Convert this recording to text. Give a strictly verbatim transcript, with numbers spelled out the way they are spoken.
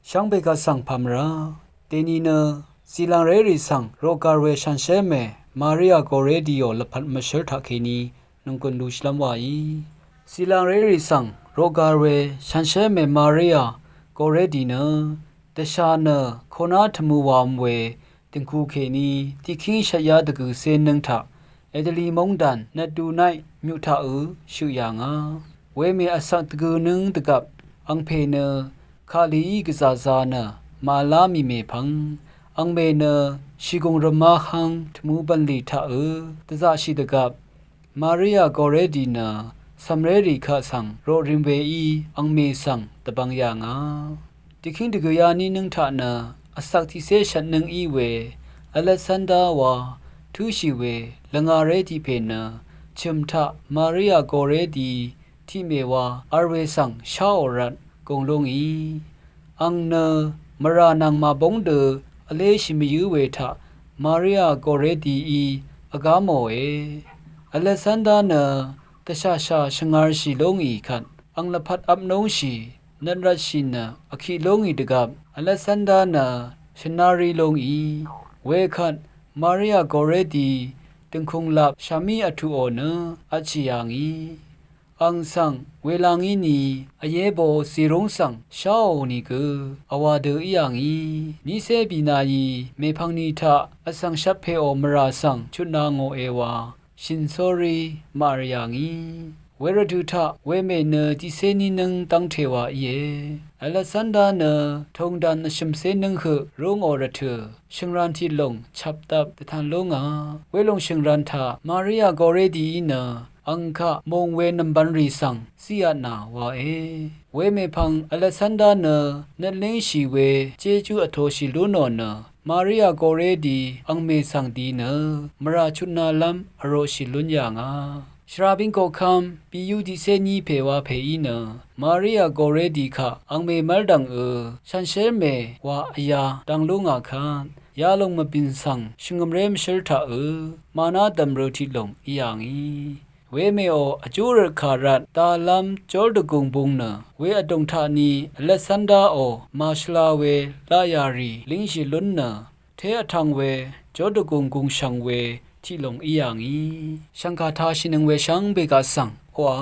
Shvngbe kaq svng pàmvrá dèni nø zìlàngré rì svng roqgar we shànshér mè Maria Goretti ò lvpat mvshǿl taqkèní nònggùn lushìlv́m wàí. Zìlàngré rì svng roqgar we shànshér mè Maria Goretti nø dvshà nø koná tvmø wàvm we dø̀ngku kèní tiqkíng shvtyá dvgø̀cé nǿng taq Itali móngdàn nvtdu nayq myuq taqø shøq yà ngà. Wemè vsvk dvgø nǿng dvgvp angpè nø kàlìí gvzà zā nø màvlá mì mèpvng angmè nø shìgùng rvmá hv́ng tvmø bv̀nlì taqø dvzaqshì dvgvp Maria Goretti nø cv̀mré rì kaq svng roqrim weí angmè svng dvbvng yà ngà. Dvkíng dvgø̀yá ní nǿng taq nø vsvk tiqcé shvt nǿng í we Alexander wa túshì we lvngaré tiq pè nø chø̀m taq Maria Goretti tiq mèwa vl we svng sháò rvt gùng lú ngì. Àng nø mvrà nvng màbóng dø vléshì mvyǿ we taq Maria Gorettií vgá mòe. Alexander nø dvshàshà shvngarshì lú ngì kvt àng lvpat vp núngshì nøt rvtshì nø vkiq lú ngì dvgvp Alexander nø shvnari lú ngì. Wekvt Maria Goretti dø̀ngkùnglap shàmí vtuqò nø vtshì yà ngì. Àng svng wela ngí ni vyé bo zìrúng svng sháò nìgø vwà dø í yà ngì. Nícé bìnàí mèpvng ni taq vsvng shvtpèò mvrà svng chutna ngòe wa shìn sórí màvr yà ngì. Wervtø̀ taq wemè nø tiqcé ní nǿng dv́ngte wa íe. Alexander nø tungdan vshø̀mcé nǿng høq rúngò rvtø̀ shø̀ngran tiq lòng chapdap dvtan lú ngà. Welòng shø̀ngran taq Maria Gorettií nø àng kaq mòng we nv̀mbv̄nrì svng zíatnà wae. Wemèpvng Alexander nø nøt língshì we jéjú vtoshì lú nò nø Maria Goretti angmè svng di nø mvrà chutnalv́m vroqshì lún yà ngà. Shvrabíng koqkv́m biyú tiqcé ní pè wa pèí nø Maria Goretti kaq angmè mv́rdv̀ngø shànshér mè wa vyā dvng lú ngà kvt yalòng mvbìn svng shvngø̀mré mvshǿl taqø màná dv̀mrø tiq lòng í yà ngì. Wemèò vjú røtkà rvt dalv́m jórvdvgùng bung nø we vdùng taqni Alexanderò màshvla we laqyà rì língshì lún nø té vtv̄ng we jórvdvgùng gùngshv̀ng we tiq lòng í yà ngì. Shv̀ngkà tāshìnøng we shvngbe kaq svng oqà